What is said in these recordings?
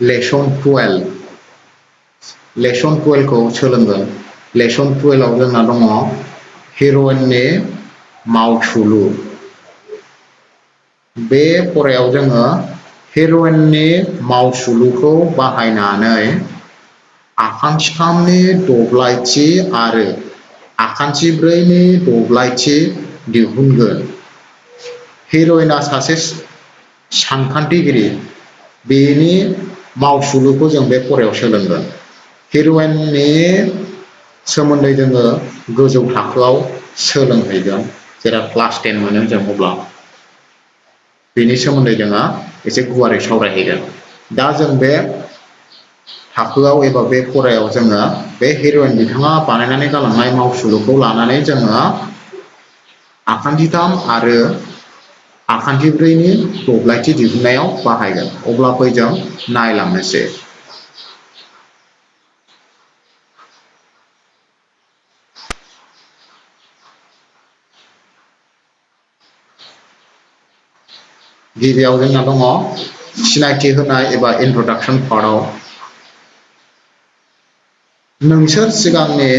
Lesson 12 lesson 12 खौ सोलोंगोन lesson 12 आव जोंना दङ हिर'इननि मावसुलु बे फरायाव जोङो हिर'इननि मावसुलुखौ बाहायनानै आखान्थिथामनि दब्लायथि आरो आखान्थिब्रैनि दब्लायथि दिहुनगोन हिर'इनआ सासे सानखान्थिगिरि बेनि मावसुलुखौ जों बे फरायाव सोलोंगोन हिर'इननि सोमोन्दै जोङो गोजौ थाखोआव सोलोंहैगोन जेराव क्लास 10 मोनो जों अब्ला बेनि सोमोन्दै जोङो एसे गुवारै सावरायहैगोन दा जों बे थाखोआव एबा बे फरायाव जोङो बे हिर'इन बिथाङा बानायनानै गालांनाय मावसुलुखौ लानानै जोङो आखान्थिथाम आरो आखान्थिब्रैनि दब्लायथि दिहुननायाव बाहायगोन अब्ला फै जों नायलांनोसै गिबियाव जोंना दङ सिनायथि होनाय एबा इन्ट्रडाक्सन पार्टआव नोंसोर सिगांनि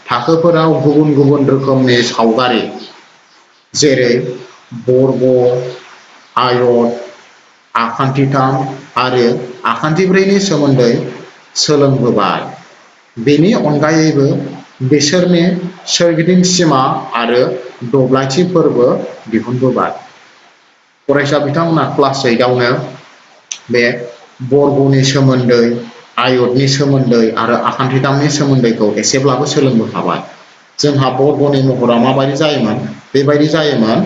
थाखोफोराव गुबुन गुबुन रोखोमनि सावगारि जेरै बर्ग आयत आखान्थिथाम आरो आखान्थिब्रैनि सोमोन्दै सोलोंबोबाय बेनि अनगायैबो बिसोरनि सोरगिदिं सिमा आरो दब्लायथिफोरबो दिहुनबोबाय फरायसा बिथांमोना क्लास 8 आवनो बे बर्गनि सोमोन्दै आयतनि सोमोन्दै आरो आखान्थिथामनि सोमोन्दैखौ एसेब्लाबो सोलोंबोखाबाय जोंहा बर्गनि महरा माबायदि जायोमोन बेबायदि जायोमोन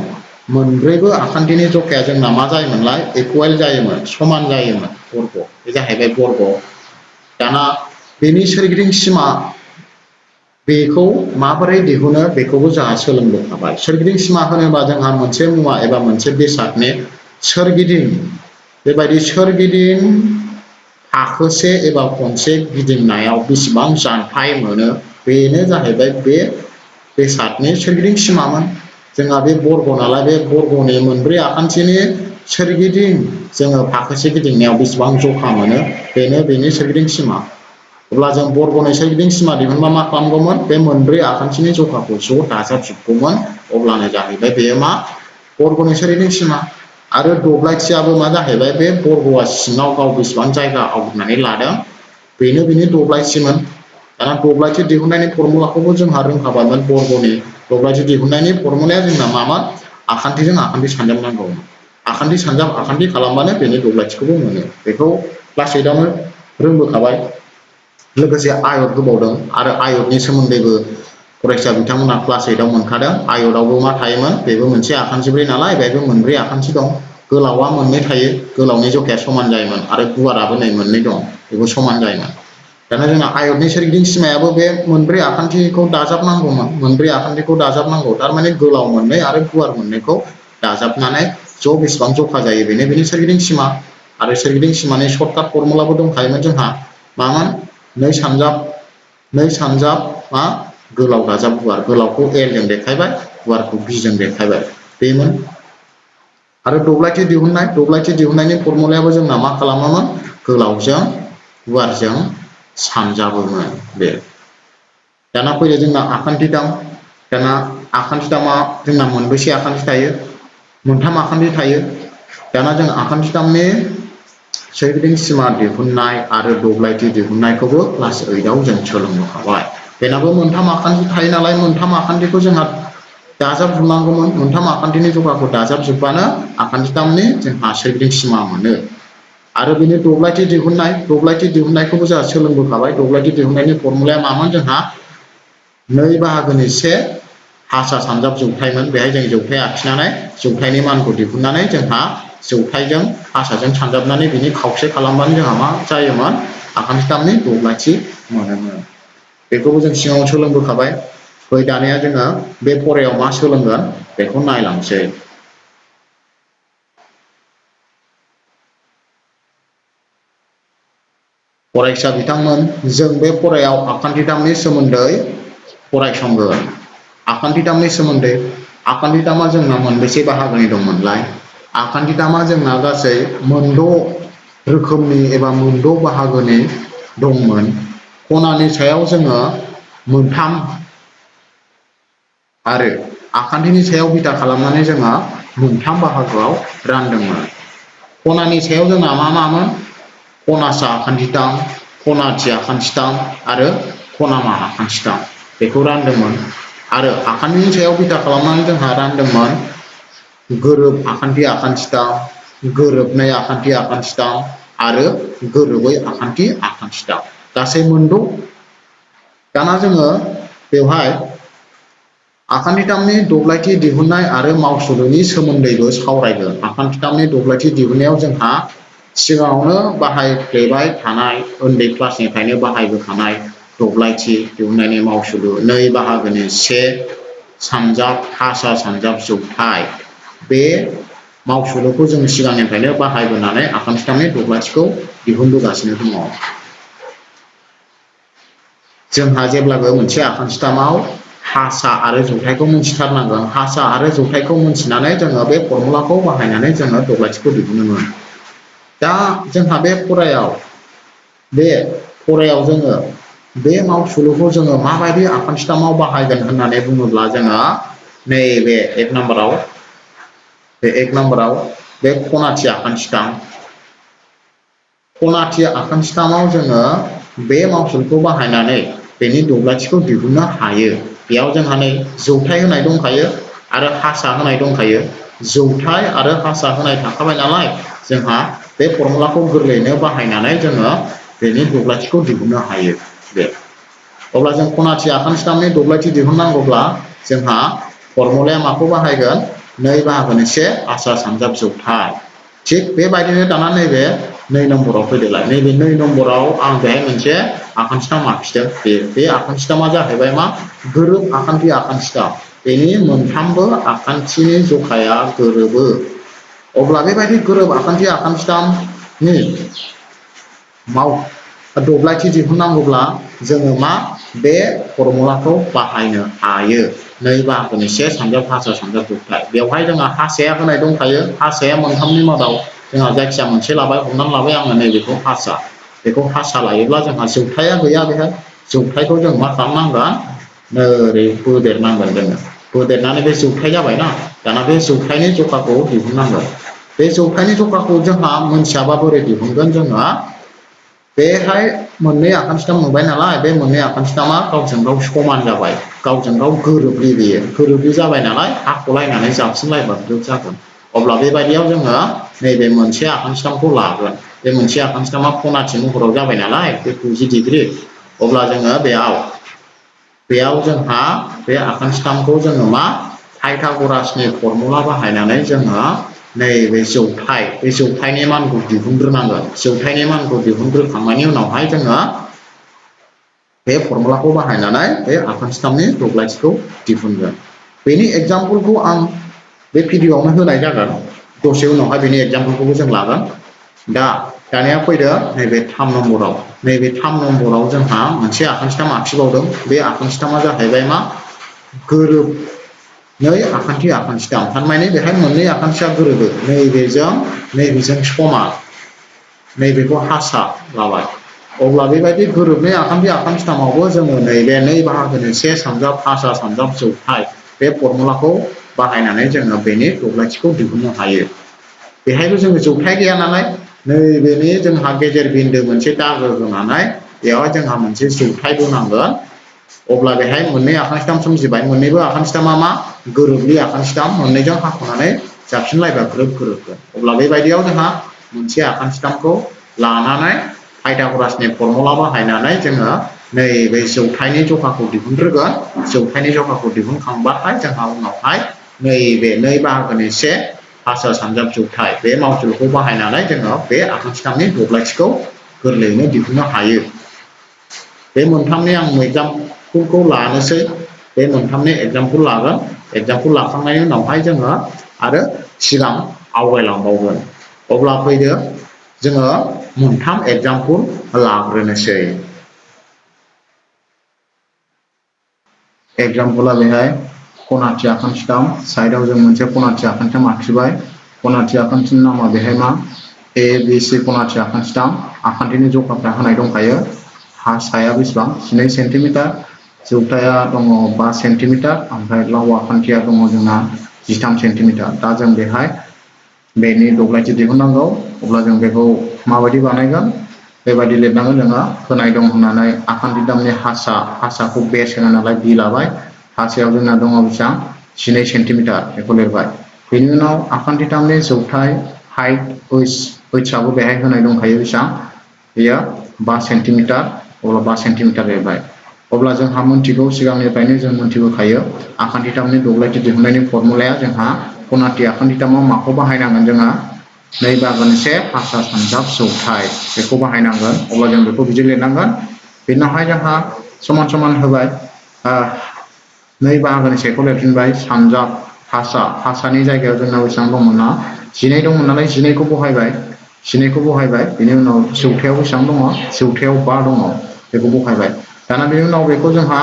मोनब्रैबो आखान्थिनि जखाया जोंना मा जायोमोनलाय इकुवेल जायोमोन समान जायोमोन बर्ग बे जाहैबाय बर्ग दाना बेनि सोरगिदिं सिमा बेखौ माबोरै दिहुनो बेखौबो जोंहा सोलोंबोखाबाय सोरगिदिं सिमा होनोबा जोंहा मोनसे मुवा एबा मोनसे बेसादनि सोरगिदिं बेबायदि सोरगिदिं थाखोसे एबा खनसे गिदिंनायाव बेसेबां जानथाय मोनो बेनो जाहैबाय बे बेसादनि सोरगिदिं सिमामोन जोंहा बे बर्ग नालाय बे बर्गनि मोनब्रै आखान्थिनि सोरगिदिं जोङो फाखोसे गिदिंनायाव बेसेबां जखा मोनो बेनो बेनि सोरगिदिं सिमा अब्ला जों बर्गनि सोरगिदिं सिमा दिहुनबा मा खालामगौमोन बे मोनब्रै आखान्थिनि जखाखौ ज' दाजाबजोबगौमोन अब्लानो जाहैबाय बेयो मा बर्गनि सोरगिदिं सिमा आरो दब्लायथियाबो मा जाहैबाय बे बर्गआ सिङाव गाव बेसेबां जायगा आवग्रिनानै लादों बेनो बेनि दब्लायथिमोन दाना दब्लायथि दिहुननायनि फर्मुलाखौबो जोंहा रोंखाबायमोन बर्गनि दब्लायथि दिहुननायनि फर्मुलाया जोंना मामोन आखान्थिजों आखान्थि सानजाबनांगौमोन आखान्थि सानजाब आखान्थि खालामबानो बेनि दब्लायथिखौबो मोनो बेखौ क्लास 8 आवनो रोंबोखाबाय लोगोसे आयत होबावदों आरो आयतनि सोमोन्दैबो फरायसा बिथांमोना क्लास 8 आव मोनखादों आयतआवबो मा थायोमोन बेबो मोनसे आखान्थिब्रै नालाय बेबो मोनब्रै आखान्थि दं गोलावा मोननै थायो गोलावनि जखाया समान जायोमोन आरो गुवाराबो नै मोननै दं बेबो समान जायोमोन दाना जोंना आयतनि सोरगिदिं सिमायाबो बे मोनब्रै आखान्थिखौ दाजाबनांगौमोन मोनब्रै आखान्थिखौ दाजाबनांगौ थारमाने गोलाव मोननै आरो गुवार मोननैखौ दाजाबनानै ज' बेसेबां जखा जायो बेनो बेनि सोरगिदिं सिमा आरो सोरगिदिं सिमानि सर्टकाट फर्मुलाबो दंखायोमोन जोंहा मामोन नै सानजाब मा गोलाव दाजाब गुवार गोलावखौ L जों देखायबाय गुवारखौ B जों देखायबाय बेमोन आरो दब्लायथि दिहुननायनि फर्मुलायाबो जोंना मा खालामोमोन गोलावजों गुवारजों सानजाबोमोन बे दाना फैयो जोंना आखान्थिथाम दाना आखान्थिथामा जोंना मोनबेसे आखान्थि थायो मोनथाम आखान्थि थायो दाना जों आखान्थिथामनि सोरगिदिं सिमा दिहुननाय आरो दब्लायथि दिहुननायखौबो क्लास 8 आव जों सोलोंबोखाबाय बेनाबो मोनथाम आखान्थि थायो नालाय मोनथाम आखान्थिखौ जोंहा दाजाबजोबनांगौमोन मोनथाम आखान्थिनि जखाखौ दाजाबजोबबानो आखान्थिथामनि जोंहा सोरगिदिं सिमा मोनो आरो बेनि दब्लायथि दिहुननायखौबो जोंहा सोलोंबोखाबाय दब्लायथि दिहुननायनि फर्मुलाया मामोन जोंहा 2/1 हासा सानजाब जौथायमोन बेहाय जों जौथाय आखिनानै जौथायनि मानखौ दिहुननानै जोंहा जौथायजों हासाजों सानजाबनानै बिनि खावसे खालामबानो जोंहा मा जायोमोन आखान्थिथामनि दब्लायथि मोनोमोन बेखौबो जों सिगाङाव सोलोंबोखाबाय फै दानिया जोङो बे फरायाव मा सोलोंगोन बेखौ नायलांसै फरायसा बिथांमोन जों बे फरायाव आखान्थिथामनि सोमोन्दै फरायसंगोन आखान्थिथामनि सोमोन्दै आखान्थिथामा जोंना मोनबेसे बाहागोनि दंमोनलाय आखान्थिथामा जोंना गासै मोनद' रोखोमनि एबा मोनद' बाहागोनि दंमोन। खनानि सायाव जोङो मोनथाम आरो आखान्थिनि सायाव बिथा खालामनानै जोङो मोनथाम बाहागोआव रानदोंमोन। खनानि सायाव जोंना मा मामोन? खनासा आखान्थिथाम, खनाथि आखान्थिथाम आरो खनामा आखान्थिथाम बेखौ रानदोंमोन। आरो आखान्थिनि सायाव बिथा खालामनानै जोंहा रानदोंमोन गोरोब आखान्थि आखान्थिथाम, गोरोबनाय आखान्थि आखान्थिथाम आरो गोरोबै आखान्थि आखान्थिथाम गासै मोनद'। दाना जोङो बेवहाय आखान्थिथामनि दब्लायथि दिहुननाय आरो मावसुलुनि सोमोन्दैबो सावरायगोन। आखान्थिथामनि दब्लायथि दिहुननायाव जोंहा सिगाङावनो बाहायफ्लेबाय थानाय उन्दै क्लासनिफ्रायनो बाहायबोखानाय दब्लायथि दिहुननायनि मावसुलु 2 बाहागोनि 1 सानजाब हासा सानजाब जौथाय बे मावसुलुखौ जों सिगांनिफ्रायनो बाहायबोनानै आखान्थिथामनि दब्लायथिखौ दिहुनबोगासिनो दङ। जोंहा जेब्लाबो मोनसे आखान्थिथामाव हासा आरो जौथायखौ मिथिथारनांगोन। हासा आरो जौथायखौ मिथिनानै जोङो बे फर्मुलाखौ बाहायनानै जोङो दब्लायथिखौ दिहुनोमोन। दा जोंहा बे फरायाव जोङो बे मावसुलुखौ जोङो माबायदि आखान्थिथामाव बाहायगोन होननानै बुङोब्ला जोङो नैबे 1 नाम्बाराव बे खनाथि आखान्थिथाम, खनाथि आखान्थिथामाव जोङो बे मावसुलुखौ बाहायनानै बेनि दब्लायथिखौ दिहुननो हायो। बेयाव जोंहा नै जौथाय होनाय दंखायो आरो हासा होनाय दंखायो। जौथाय आरो हासा होनाय थाखाबाय नालाय जोंहा बे फर्मुलाखौ गोरलैयैनो बाहायनानै जोङो बेनि दब्लायथिखौ दिहुननो हायो। अब्ला जों खनाथि आखान्थिथामनि दब्लायथि दिहुननांगौब्ला जोंहा फर्मुलाया माखौ बाहायगोन? 2 बाहागोनि 1 हासा सानजाब जौथाय। थिग बेबायदिनो दाना नैबे 2 नम्बराव फैदोलाय। नैबे 2 नम्बराव आं बेहाय मोनसे आखान्थिथाम आखिदों। बे आखान्थिथामा जाहैबाय मा? गोरोब आखान्थि आखान्थिथाम। बेनि मोनथामबो आखान्थिनि जखाया गोरोबो। अब्ला बेबायदि गोरोब आखान्थि आखान्थिथामनि दब्लायथि दिहुननांगौब्ला जोङो मा? बे फर्मुलाखौ बाहायनो हायो। 2 बाहागोनि 1 सानजाब हासा सानजाब जौथाय। बेवहाय जोंहा हासाया होनाय दंखायो। हासाया मोनथामनि मादाव जोंहा जायखिया मोनसे लाबाय, हमनानै लाबाय आङो नैबेखौ हासा। बेखौ हासा लायोब्ला जोंहा जौथाया गैया बेहाय। जौथायखौ जों मा खालामनांगोन? ओरै बोदेरनांगोन जोङो। बोदेरनानै बे जौथाय जाबायना। दाना बे जौथायनि जखाखौ दिहुननांगोन। बे जौथायनि जखाखौ जोंहा मोनथियाबा बोरै दिहुनगोन जोङो? बेहाय मोननै आखान्थिथाम नुबाय नालाय, बे मोननै आखान्थिथामा गावजों गाव समान जाबाय। गावजों गाव गोरोबलि बेयो। गोरोबलि जाबाय नालाय हाख'लायनानै जाबसिनलायबा ग्रोब जागोन। अब्ला बेबायदियाव जोङो नैबे मोनसे आखान्थिथामखौ लागोन। बे मोनसे आखान्थिथामा खनाथि महराव जाबाय नालाय बे 90 डिग्रि। अब्ला जोङो बेयाव जोंहा बे आखान्थिथामखौ जोङो मा? पाइथागरासनि फर्मुला बाहायनानै जोङो नैबे जौथाय, बे जौथायनि मानखौ दिहुनग्रोनांगोन। जौथायनि मानखौ दिहुनग्रोखांनायनि उनावहाय जोङो बे फर्मुलाखौ बाहायनानै बे आखान्थिथामनि दब्लायथिखौ दिहुनगोन। बेनि एग्जाम्पलखौ आं बे भिडिअ'आवनो होनाय जागोन। दसे उनावहाय बेनि एग्जाम्पलखौबो जों लागोन। दानिया फैदो नैबे 3 नम्बराव। नैबे 3 नम्बराव जोंहा मोनसे आखान्थिथाम आखिबावदों। बे आखान्थिथामा जाहैबाय मा? गोरोबनै आखान्थि आखान्थिथाम। थारमाने बेहाय मोननै आखान्थिया गोरोबो। नैबेजों समान। नैबेखौ हासा लाबाय। अब्ला बेबायदि गोरोबनाय आखान्थि आखान्थिथामावबो जोङो नैबे 2 बाहागोनि 1 सानजाब हासा सानजाब जौथाय बे फर्मुलाखौ बाहायनानै जोङो बेनि दब्लायथिखौ दिहुननो हायो। बेहायबो जोङो जौथाय गैया नालाय नैबेनि जोंहा गेजेर बिन्दो मोनसे दागो होनानै बेवहाय जोंहा मोनसे जौथाय बोनांगोन। अब्ला बेहाय मोननै आखान्थिथाम सोमजिबाय। मोननैबो आखान्थिथामा मा? गोरोबलि आखान्थिथाम। मोननैजों हाख'नानै जाबसिनलायबा ग्रोब गोरोबगोन। अब्ला बेबायदियाव जोंहा मोनसे आखान्थिथामखौ लानानै पाइथागरासनि फर्मुला बाहायनानै जोङो नैबे जौथायनि जखाखौ दिहुनग्रोगोन। जौथायनि जखाखौ दिहुनखांबाथाय जोंहा उनावहाय नैबे 2 बाहागोनि 1 हासा सानजाब जौथाय बे मावसुलुखौ बाहायनानै जोङो बे आखान्थिथामनि दब्लायथिखौ गोरलैयैनो दिहुननो हायो। बे मोनथामनि आं एग्जाम्पलखौ लानोसै। बे मोनथामनि एग्जाम्पल लागोन। एग्जाम्पल लाखांनायनि उनावहाय जोङो आरो सिगां आवगायलांबावगोन। अब्ला फैदो जोङो मोनथाम एग्जाम्पल लाग्रोनोसै। एग्जाम्पला बेहाय खनाथि आखान्थिथाम। साइडआव जों मोनसे खनाथि आखान्थिथाम आखिबाय। खनाथि आखान्थिनि नामा बेहाय मा? ए बि सि खनाथि आखान्थिथाम आखान्थिनि जखाफ्रा होनाय दंखायो हासाया बेसेबां 12 सेन्टिमिटार जौथाया दङ 5 सेन्टिमिटार ओमफ्राय लाव आखान्थिया दङ जोंना 13 सेन्टिमिटार दा जों बेहाय बेनि दब्लायथि दिहुननांगौ अब्ला जों बेखौ माबायदि बानायगोन बेबायदि लिरनांगोन जोङो होनाय दं होननानै आखान्थिथामनि हासाखौ बेस होनो नालाय बि लाबाय हासायाव जोंना दङ बेसेबां 12 सेन्टिमिटार बेखौ लिरबाय बेनि उनाव आखान्थिथामनि जौथाय हाइट ओइसआबो बेहाय होनाय दंखायो बेसेबां बेयो 5 सेन्टिमिटार अब्ला 5 सेन्टिमिटार लिरबाय अब्ला जोंहा मोनथिगौ सिगांनिफ्रायनो जों मोनथिबोखायो आखान्थिथामनि दब्लायथि दिहुननायनि फर्मुलाया जोंहा खनाथि आखान्थिथामाव माखौ बाहायनांगोन जोङो 2/1 हासा सानजाब जौथाय बेखौ बाहायनांगोन अब्ला जों बेखौ बिदि लिरनांगोन बेनावहाय जोंहा समान समान होबाय 2/1खौ लिरफिनबाय सानजाब हासानि जायगायाव जोंना बेसेबां दंमोन ना 12 दंमोन नालाय 12खौ बहायबाय बेनि उनाव जौथायाव बेसेबां दङ जौथायाव 5 दङ बेखौ बहायबाय दाना बेनि उनाव बेखौ जोंहा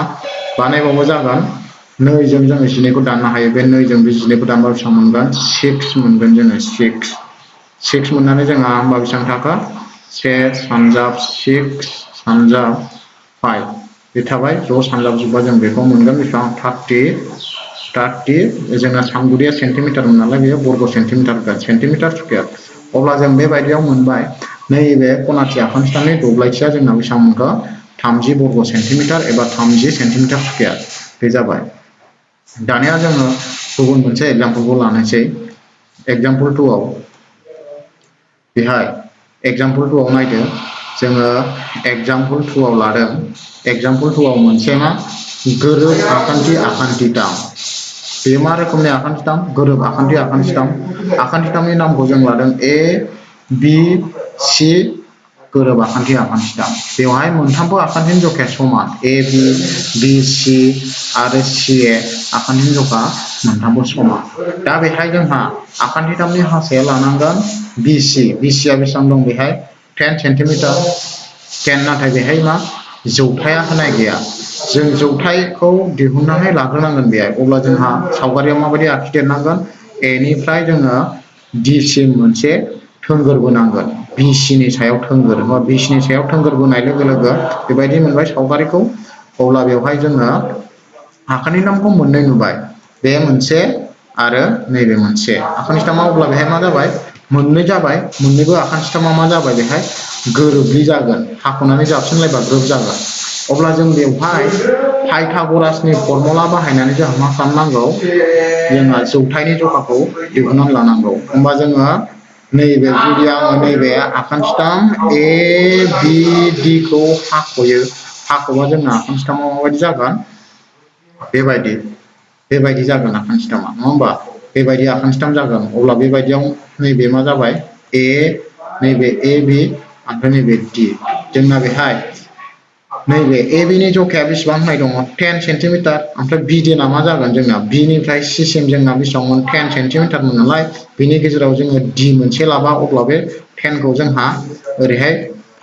बानायबावो जागोन 2 जों जोङो 12खौ दाननो हायो बे 2 जों बे 12खौ दानबा बेसेबां मोनगोन 6 मोनगोन जोङो 6 मोननानै जोंहा होमबा बेसेबां थाखो 1 सानजाब 6 सानजाब 5 बे थाबाय ज' सानजाबजोबबा जों बेखौ मोनगोन बेसेबां 30 जोंना सानगुरिया सेन्टिमिटारमोन नालाय बेयो बर्ग सेन्टिमिटार स्कुवेर अब्ला जों बेबायदियाव मोनबाय नैबे खनाथि आखान्थिथामनि दब्लायथिया जोंना बेसेबां मोनखो 30 बर्ग सेन्टिमिटार एबा 30 सेन्टिमिटार स्कुवेर बे जाबाय दानिया जोङो गुबुन मोनसे एग्जाम्पलखौ लानोसै एग्जाम्पल 2 आव बेहाय एग्जाम्पल 2 आव नायदो जोङो एग्जाम्पल 2 आव लादों एग्जाम्पल 2 आव मोनसे मा गोरोब आखान्थिथाम बेयो मा रोखोमनि आखान्थिथाम गोरोब आखान्थिथामनि नामखौ जों लादों ए बि सि गोरोब आखान्थिथाम बेवहाय मोनथामबो आखान्थिनि जखाया समान ए बि सि आरो सि ए आखान्थिनि जखा मोनथामबो समान दा बेहाय जोंहा आखान्थिथामनि हासाया लानांगोन बि सिया बेसेबां दं बेहाय 10 सेन्टिमिटार 10 नाथाय बेहाय मा जौथाया होनाय गैया जों जौथायखौ दिहुननानै लाग्रोनांगोन बेहाय अब्ला जोंहा सावगारियाव माबायदि आखिदेरनांगोन ए निफ्राय जोङो डि सिम मोनसे थोंगोर बोनांगोन बि सिनि सायाव थोंगोर बा बि सिनि सायाव थोंगोर बोनाय लोगो लोगो बेबायदि मोनबाय सावगारिखौ अब्ला बेवहाय जोङो आखान्थि नामखौ मोननै नुबाय बे मोनसे आरो नैबे मोनसे आखान्थिथामा अब्ला बेहाय मा जाबाय मोननै जाबाय मोननैबो आखान्थिथामा मा जाबाय बेहाय गोरोबलि जागोन हाख'नानै जाबसिनलायबा ग्रोब जागोन अब्ला जों बेवहाय पाइथागरासनि फर्मुला बाहायनानै जोंहा मा खालामनांगौ जोंहा जौथायनि जखाखौ दिहुननानै लानांगौ होमबा जोङो नैबे जुदि आङो नैबे आखान्थिथाम ए बि डि खौ हाख'बा जोंना आखान्थिथामा माबायदि जागोन बेबायदि जागोन आखान्थिथामा नङा होमबा बेबायदि आखान्थिथाम जागोन अब्ला बेबायदियाव नैबे मा जाबाय नैबे ए बि ओमफ्राय नैबे डि जोंना बेहाय नैबे ए बि नि जखाया बेसेबां होनाय दङ 10 सेन्टिमिटार ओमफ्राय बि डि ना मा जागोन जोंना बि निफ्राय सि सिम जोंना बेसेबांमोन 10 सेन्टिमिटारमोन नालाय बेनि गेजेराव जोङो डि मोनसे लाबा अब्ला बे 10 खौ जोंहा ओरैहाय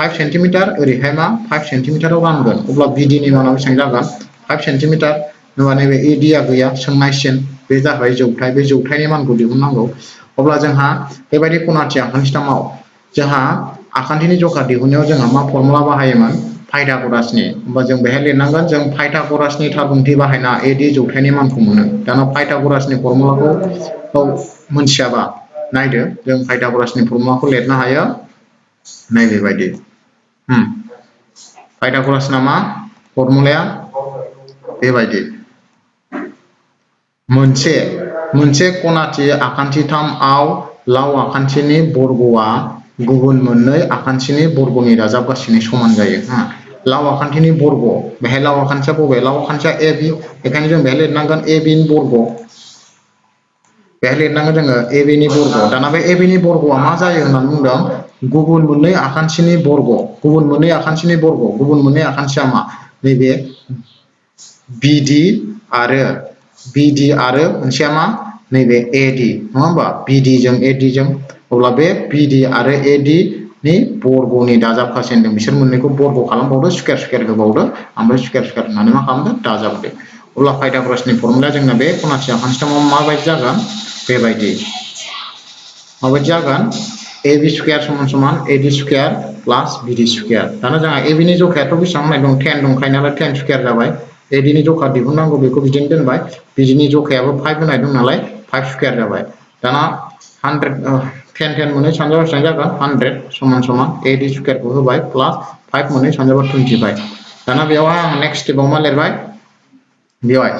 5 सेन्टिमिटार ओरैहाय मा 5 सेन्टिमिटाराव रानगोन अब्ला बि डि नि माना बेसेबां जागोन 5 सेन्टिमिटार होनबा नैबे ए डि आ गैया सोंनायसिन बे जाबाय जौथाय बे जौथायनि मानखौ दिहुननांगौ अब्ला जोंहा बेबायदि खनाथि आखान्थिथामाव जोंहा आखान्थिनि जखा दिहुननायाव जोंहा मा फर्मुला बाहायोमोन पाइथागरासनि होमबा जों बेहाय लिरनांगोन जों पाइथागरासनि थारबिुंथि बाहायना ए डि जौथायनि मानखौ मोनो दाना पाइथागरासनि फर्मुलाखौ मोनथियाबा नायदो जों पाइथागरासनि फर्मुलाखौ लिरनो हायो नैबेबायदि पाइथागरासना मा फर्मुलाया बेबायदि मोनसे खनाथि आखान्थिथामआव लाव आखान्थिनि बर्गआ गुबुन मोननै आखान्थिनि बर्गनि दाजाबगासिनो समान जायो लाव आखान्थिनि बर्ग बेहाय लाव आखान्थिया बबे लाव आखान्थिया ए बि बेखायनो जों बेहाय लिरनांगोन ए बि नि बर्ग बेहाय लिरनांगोन जोङो ए बि नि बर्ग दाना बे ए बि नि बर्गआ मा जायो होननानै बुंदों गुबुन मोननै आखान्थिनि बर्ग गुबुन मोननै आखान्थिया मा नैबे बिडि आरो मोनसेया मा नैबे एडि नङा होमबा बिडि जों एडि जों अब्ला बे बिडि आरो एडि नि बर्गनि दाजाबखासै होनदों बिसोर मोननैखौ बर्ग खालामबावदो स्कुवेर होबावदो ओमफ्राय स्कुवेर होनानै मा खालामदो दाजाबदो अब्ला पाइथागरासनि फर्मुलाया जोंना बे खनाथि आखान्थिथामाव माबायदि जागोन बेबायदि माबायदि जागोन ए बी स्क्वायर समान समान A D square plus B D square दाना जोंहा ए बी नि जखायाथ' बेसेबां होननाय दं 10 दंखायो नालाय 10 स्क्वायर जाबाय ए डी नि जखा दिहुननांगौ बेखौ बिदिनो दोनबाय बी डी नि जखायाबो 5 होनाय दं नालाय 5 स्क्वायर जाबाय दाना 100 10 10 मोननै सानजाबा बेसेबां जागोन 100 समान समान ए डी स्क्वायरखौ होबाय प्लस 5 मोननै सानजाबा 25 दाना बेवहाय आं नेक्स्ट स्टेपाव मा लिरबाय बेवहाय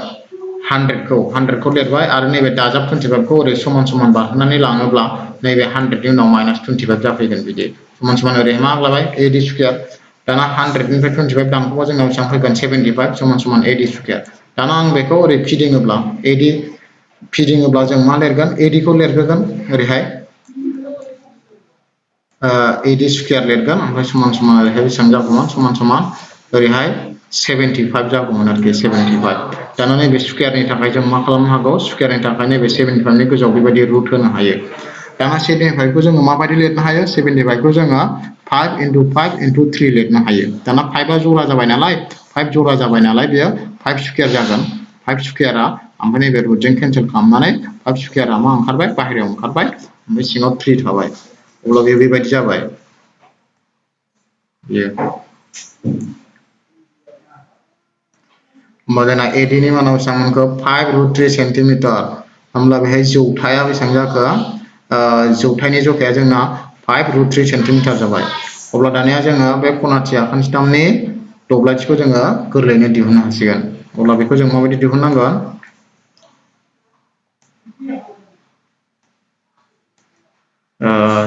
100 खौ लिरबाय आरो नैबे दाजाब 25 खौ ओरै समान समान बारहोनानै लाङोब्ला नैबे 100 नि उनाव -25 जाफैगोन बिदि समान समान ओरै मा लाबाय ए डी स्क्वायर दाना 100 निफ्राय 25 दानख'बा जोंनाव बेसेबां फैगोन 75 समान समान ए डी स्क्वायर दाना आं बेखौ ओरै फिदिङोब्ला ए डी फिदिङोब्ला जों मा लिरगोन ए डी खौ लिरगोन ओरैहाय ए डी स्क्वायर लिरगोन ओमफ्राय समान समान ओरैहाय बेसेबां जागौमोन समान समान ओरैहाय 75 जागौमोन आरोखि 75 दाना नैबे स्क्वायरनि थाखाय जों मा खालामनो हागौ स्क्वायरनि थाखाय नैबे 75 नि गोजौआव बेबायदि रुट होनो हायो दाना 75 खौ जोङो माबायदि लिरनो हायो 75 खौ जोङो 5 × 5 × 3 लिरनो हायो दाना 5 आ जरा जाबाय नालाय 5 जरा जाबाय नालाय बेयो 5 स्क्वायर जागोन 5 स्क्वायरआ ओमफ्राय नैबे रुटजों केन्सेल खालामनानै 5 स्क्वायरआ मा ओंखारबाय बाहेरायाव ओंखारबाय ओमफ्राय सिङाव 3 थाबाय अब्ला बेबायदि जाबाय बेयो होमबा जोंना ए डी नि मानाव बेसेबां मोनखो 5√3 सेन्टिमिटार होमब्ला बेहाय जौथाया बेसेबां जाखो जौथायनि जखाया जोंना 5√3 सेन्टिमिटार जाबाय अब्ला दानिया जोङो बे खनाथि आखान्थिथामनि दब्लायथिखौ जोङो गोरलैयैनो दिहुननो हासिगोन अब्ला बेखौ जों माबायदि दिहुननांगोन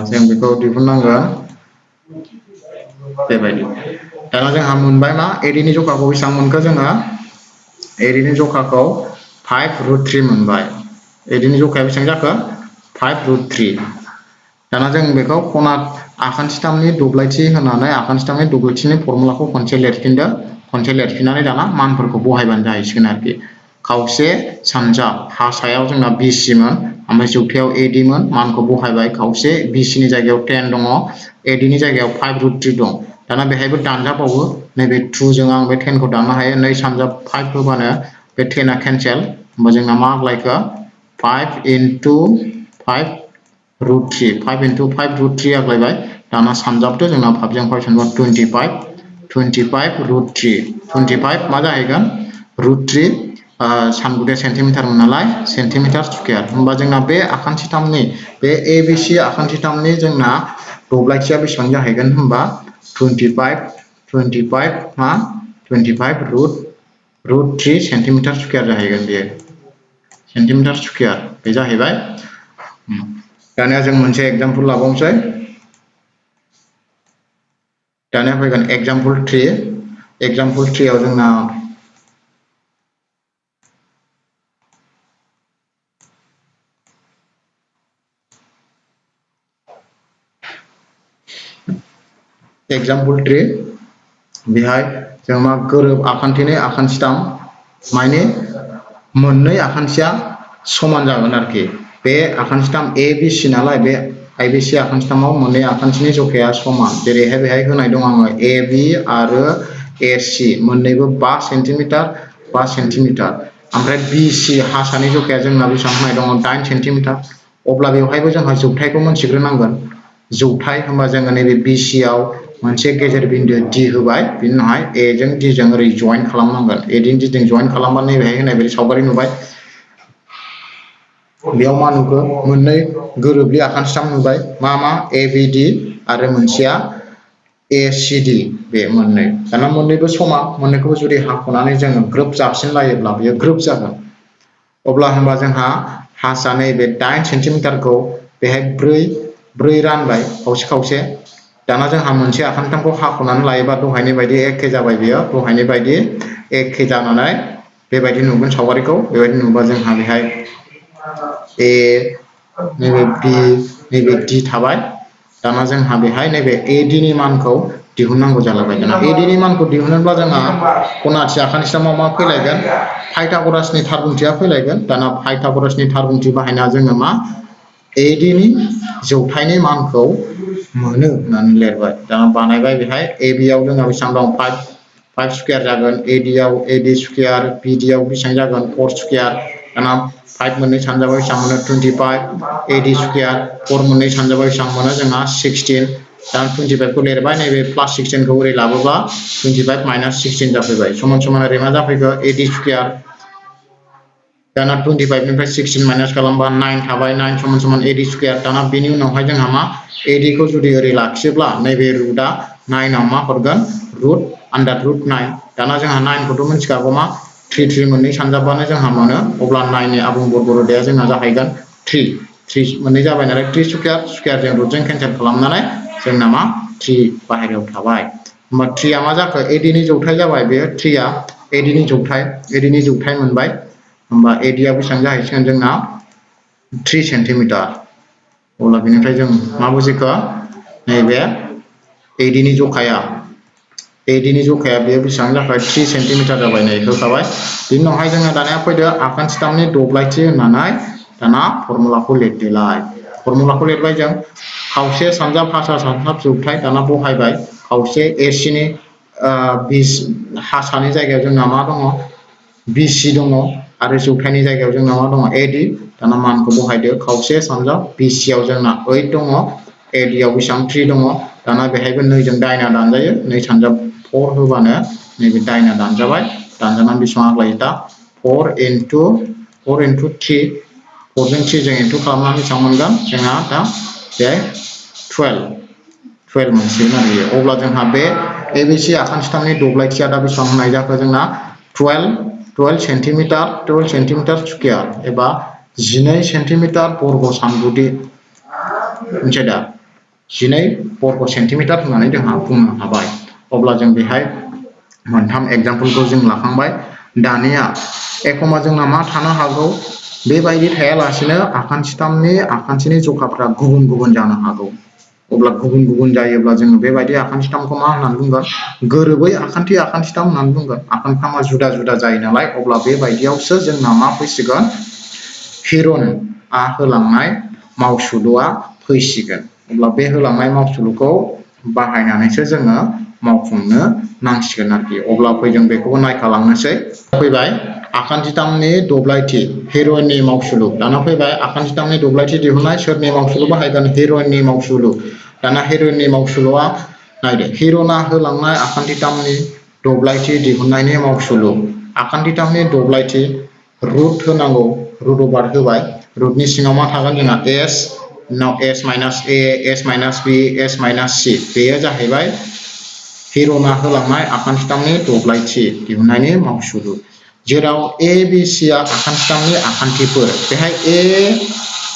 जों बेखौ दिहुननांगोन बेबायदि दाना जोंहा मोनबाय मा ए डी नि जखाखौ बेसेबां मोनखो जोङो ए डी नि जखाखौ 5√3 मोनबाय ए डी नि जखाया बेसेबां जाखो 5√3 दाना जों बेखौ खना आखान्थिथामनि दब्लायथि होनानै आखान्थिथामनि दब्लायथिनि फर्मुलाखौ खनसे लिरफिननानै दाना मानफोरखौ बहायबानो जाहैसिगोन आरोखि खावसे सानजाब हासायाव जोंना BC मोन ओमफ्राय जौथायाव AD मोन मानखौ बहायबाय खावसे BC नि जायगायाव 10 दङ AD नि जायगायाव 5√3 दं दाना बेहायबो दानजाबावो नैबे 2 जों आं बे 10 खौ दाननो हायो 2 सानजाब 5 होबानो बे 10 आ केन्सेल होमबा जोंना मा आग्लायखो 5 × 5√3 5 × 5√3 आग्लायबाय दाना सानजाबदो जोंना 5 जों 5 सानजाबा 25√3 25 मा जाहैगोन √3 सानगुदे सेन्टिमिटारमोन नालाय सेन्टिमिटार स्कुवेर होमबा जोंना बे आखान्थिथामनि बे ABC आखान्थिथामनि जोंना दब्लायथिया बेसेबां जाहैगोन होमबा 25√3 सेन्टिमिटार स्कुवेर जाहैगोन बेयो सेन्टिमिटार स्कुवेर बे जाहैबाय दानिया जों मोनसे एग्जाम्पल लाबावनोसै दानिया फैगोन एग्जाम्पल 3 आव जोंना एग्जाम्पल 3 बेहाय जों मा गोरोब आखान्थिनि आखान्थिथाम माने मोननै आखान्थिया समान जागोन आरोखि बे आखान्थिथाम ABC नालाय बे ABC आखान्थिथामाव मोननै आखान्थिनि जखाया समान जेरैहाय बेहाय होनाय दं आङो AB आरो AC मोननैबो 5 सेन्टिमिटार ओमफ्राय BC हासानि जखाया जोंना बेसेबां होनाय दङ 8 सेन्टिमिटार अब्ला बेवहायबो जोंहा जौथायखौ मोनथिग्रोनांगोन जौथाय होनबा जोङो नैबे BC आव मोनसे गेजेर बिन्दो D होबाय बिनि उनावहाय A जों D जों ओरै जइन खालामनांगोन A जों D जों जइन खालामबा नैबेहाय होनाय बायदि सावगारि नुबाय बेयाव मा नुखो मोननै गोरोबलि आखान्थिथाम नुबाय मा ABD आरो मोनसेया ACD बे मोननै दाना मोननैबो समान मोननैखौबो जुदि हाख'नानै जोङो ग्रोब जाबसिन लायोब्ला बेयो ग्रोब जागोन अब्ला होनबा जोंहा हासआ नैबे 8 सेन्टिमिटारखौ बेहाय 4 रानबाय खावसे दाना जोंहा मोनसे आखान्थिथामखौ हाख'नानै लायोबा दहायनि बायदि एखे जाबाय बेयो दहायनि बायदि एखे जानानै बेबायदि नुगोन सावगारिखौ बेबायदि नुबा जोंहा बेहाय A नैबे B नैबे D थाबाय दाना जोंहा बेहाय नैबे AD नि मानखौ दिहुननांगौ जालायबाय दाना AD नि मानखौ दिहुनोब्ला जोंहा खनाथि आखान्थिथामाव मा फैलायगोन पाइथागरासनि थारबुंथिया फैलायगोन दाना पाइथागरासनि थारबुंथि बाहायना जोङो मा AD नि जौथायनि मानखौ मोनो होननानै लिरबाय दाना बानायबाय बेहाय AB आव जोंहा बेसेबां दं 5 स्कुवेर जागोन AD आव AD स्कुवेर BD आव बेसेबां जागोन 4 स्कुवेर दाना 5 मोननै सानजाबा बेसेबां मोनो 25 AD स्क्वायर 4 मोननै सानजाबा बेसेबां मोनो जोंहा 16 दा 25 खौ लिरबाय नैबे प्लास 16 खौ ओरै लाबोबा 25 माइनास 16 जाफैबाय समान समान ओरै मा जाफैखो AD स्क्वायर दाना 25 निफ्राय 16 माइनास खालामबा 9 थाबाय 9 समान समान AD स्क्वायर दाना बेनि उनावहाय जोंहा मा AD खौ जुदि ओरै लाखियोब्ला नैबे रुटआ 9 आव मा हरगोन रुट आन्डार रुट 9 दाना जोंहा 9 खौथ' मिथिखागौ मा 3 3 मोननै सानजाबानो जोंहा मोनो अब्ला 9 नि आबुं बर्ग रोदाया जोंहा जाहैगोन 3 3 मोननै जाबाय नालाय 3 स्क्वायर स्क्वायरजों रुटजों केन्सेल खालामनानै जोंना मा 3 बाहेरायाव थाबाय होमबा 3 आ मा जाखो AD नि जौथाय जाबाय बे 3 आ AD नि जौथाय मोनबाय होमबा AD आ बेसेबां जाहैसिगोन जोंना 3 सेन्टिमिटार अब्ला बेनिफ्राय जों मा बुजिखो नैबे AD नि जखाया बेयो बेसेबां जाबाय 3 सेन्टिमिटार जाबाय नै होखाबाय बिनि उनावहाय जोङो दानिया फैदो आखान सिथामनि दब्लायथि होननानै दाना फर्मुलाखौ लिरदोलाय फर्मुलाखौ लिरबाय जों खावसे सानजाब हासा सानजाब जौथाय दाना बहायबाय खावसे AC नि हासानि जायगायाव जोंना मा दङ BC दङ आरो जौथायनि जायगायाव जोंना मा दङ AD दाना मानखौ बहायदो खावसे सानजाब BC आव जोंना 8 दङ AD आव बेसेबां 3 दङ दाना बेहायबो 2 जों दाइना दानजायो 2 सानजाब 4 होबानो नैबे दाइना दानजाबाय दानजानानै बेसेबां आग्लायो दा 4 into 3 4 जों 3 जों इन्टु खालामनानै बेसेबां मोनगोन जोंहा दा बे 12 मोनसिगोन आरो अब्ला जोंहा बे ABC आखान सिथामनि दब्लायथिया दा बेसेबां होनाय जाखो जोंना 12 सेन्टिमिटार स्कुवेर एबा 12 सेन्टिमिटार बर्ग सानगुदि मिथिबाय दा 12 बर्ग सेन्टिमिटार होननानै जोंहा बुंनो हाबाय अब्ला जों बेहाय मोनथाम एग्जाम्पलखौ जों लाखांबाय दानिया एखमा जोंना मा थानो हागौ बेबायदि थायालासेनो आखान्थिनि जखाफ्रा गुबुन गुबुन जानो हागौ अब्ला गुबुन गुबुन जायोब्ला जोङो बेबायदि आखान सिथामखौ मा होननानै बुंगोन गोरोबै आखान्थिथाम होननानै बुंगोन आखान्थिथामा जुदा जुदा जायो नालाय अब्ला बेबायदियावसो जोंना मा फैसिगोन हिरनआ होलांनाय मावसुलुआ फैसिगोन अब्ला बे होलांनाय मावसुलुखौ बाहायनानैसो जोङो मावफुंनो नांसिगोन आरोखि अब्ला फै जों बेखौबो नायखालांनोसै फैबाय आखान्थिथामनि दब्लायथि हिर'इननि मावसुलु दाना फैबाय आखान्थिथामनि दब्लायथि दिहुननाय सोरनि मावसुलु बाहायगोन हिर'इननि मावसुलु दाना हिर'इननि मावसुलुआ नायदो हिर'ना होलांनाय आखान्थिथामनि दब्लायथि दिहुननायनि मावसुलु आखान्थिथामनि दब्लायथि रुट होनांगौ रुट अभार होबाय रुटनि सिङाव मा थागोन जोंना S उनाव S minus A S minus B S minus C बेयो जाहैबाय हिर'ना होलांनाय आखान्थिथामनि दब्लायथि दिहुननायनि मावसुलु जेराव A B C आ आखान्थिथामनि आखान्थिफोर बेहाय A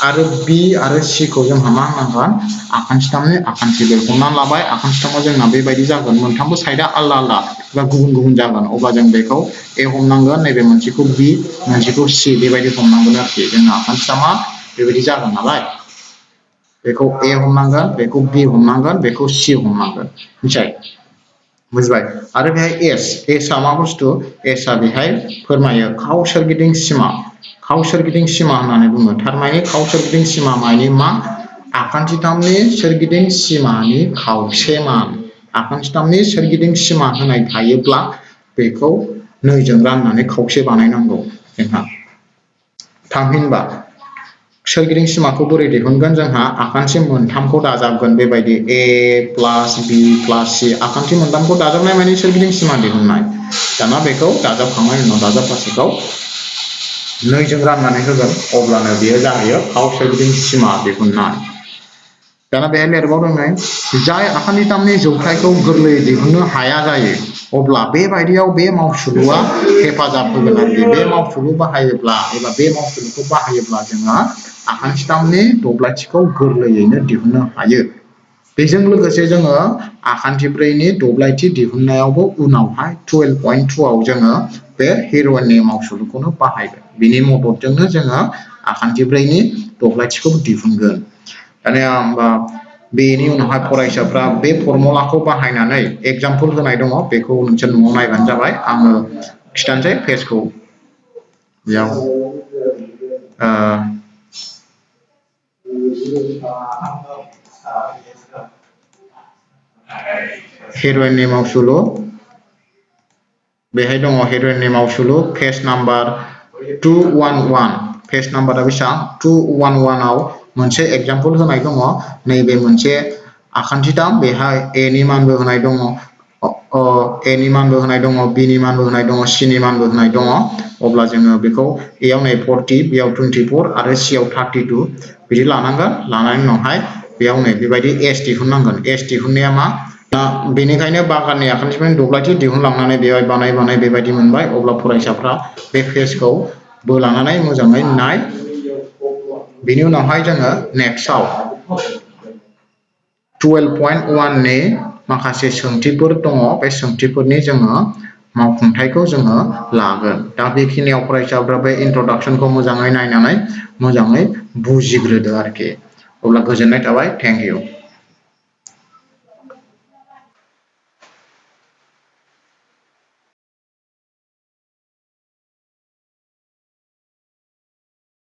आरो B आरो C खौ जोंहा मा होनांगोन आखान्थिथामनि आखान्थिफोर हमनानै लाबाय आखान्थिथामा जोंना बेबायदि जागोन मोनथामबो साइडआ आलदा आलदा बा गुबुन गुबुन जागोन अब्ला जों बेखौ A हमनांगोन नैबे मोनसेखौ B मोनसेखौ C बेबायदि हमनांगोन आरोखि जोंना आखान्थिथामा बेबायदि जागोन नालाय बेखौ A हमनांगोन बेखौ B हमनांगोन बेखौ C हमनांगोन मिथिबाय बुजिबाय आरो बेहाय S आ मा बुस्थु S आ बेहाय फोरमायो खाव सोरगिदिं सिमा होननानै बुङो थारमाने खाव सोरगिदिं सिमा माने मा आखान्थिथामनि सोरगिदिं सिमानि खावसे मान आखान्थिथामनि सोरगिदिं सिमा होनाय थायोब्ला बेखौ 2 जों राननानै खावसे बानायनांगौ जोंहा थामहिनबा सोरगिदिं सिमाखौ बोरै दिहुनगोन जोंहा आखान्थि मोनथामखौ दाजाबगोन बेबायदि A plus B plus C आखान्थि मोनथामखौ दाजाबनाय माने सोरगिदिं सिमा दिहुननाय दाना बेखौ दाजाबखांनायनि उनाव दाजाबगासेखौ 2 जों राननानै होगोन अब्लानो बेयो जाहैयो खाव सोरगिदिं सिमा दिहुननाय दाना बेहाय लिरबावदों नै जाय आखान्थिथामनि जौथायखौ गोरलैयै दिहुननो हाया जायो अब्ला बेबायदियाव बे मावसुलुआ हेफाजाब होगोन आरोखि बे मावसुलु बाहायोब्ला एबा बे मावसुलुखौ बाहायोब्ला जोङो आखान्थिथामनि दब्लायथिखौ गोरलैयैनो दिहुननो हायो बेजों लोगोसे जोङो आखान्थिब्रैनि दब्लायथि दिहुननायावबो उनावहाय 12.2 आव जोङो बे हिर'इननि मावसुलुखौनो बाहायगोन बिनि मददजोंनो जोङो आखान्थिब्रैनि दब्लायथिखौ दिहुनगोन दानिया होमबा बेनि उनावहाय फरायसाफ्रा बे फर्मुलाखौ बाहायनानै एग्जाम्पल होनाय दङ बेखौ नोंसोर न'आव नायबानो जाबाय आङो खिथानोसै पेजखौ बेयाव हिर'इननि मावसुलु बेहाय दङ हिर'इननि मावसुलु पेज नाम्बार 211 पेज नाम्बारा बेसेबां 211 आव मोनसे एग्जाम्पल होनाय दङ नैबे मोनसे आखान्थिथाम बेहाय ए नि मानबो होनाय दङ ए नि मानबो होनाय दङ बी नि मानबो होनाय दङ सी नि मानबो होनाय दङ अब्ला जोङो बेखौ ए आव नै 40 बेयाव 24 आरो सी आव 32 बिदि लानांगोन लानायनि उनावहाय बेयाव नै बेबायदि एस दिहुननांगोन एस दिहुननाया मा बेनिखायनो बागाननि आखान्थिनिफ्राय दब्लायथि दिहुनलांनानै बेवहाय बानाय बेबायदि मोनबाय अब्ला फरायसाफ्रा बे पेजखौ बोलानानै मोजाङै नाय बेनि उनावहाय जोङो नेक्स्टआव 12.1 नि माखासे सोंथिफोर दङ बे सोंथिफोरनि जोङो मावफुंथायखौ जोङो लागोन दा बेखिनियाव फरायसाफ्रा बे इन्ट्रडक्सनखौ मोजाङै नायनानै मोजाङै बुजिग्रोदो आरोखि अब्ला गोजोननाय थाबाय थेंक इउ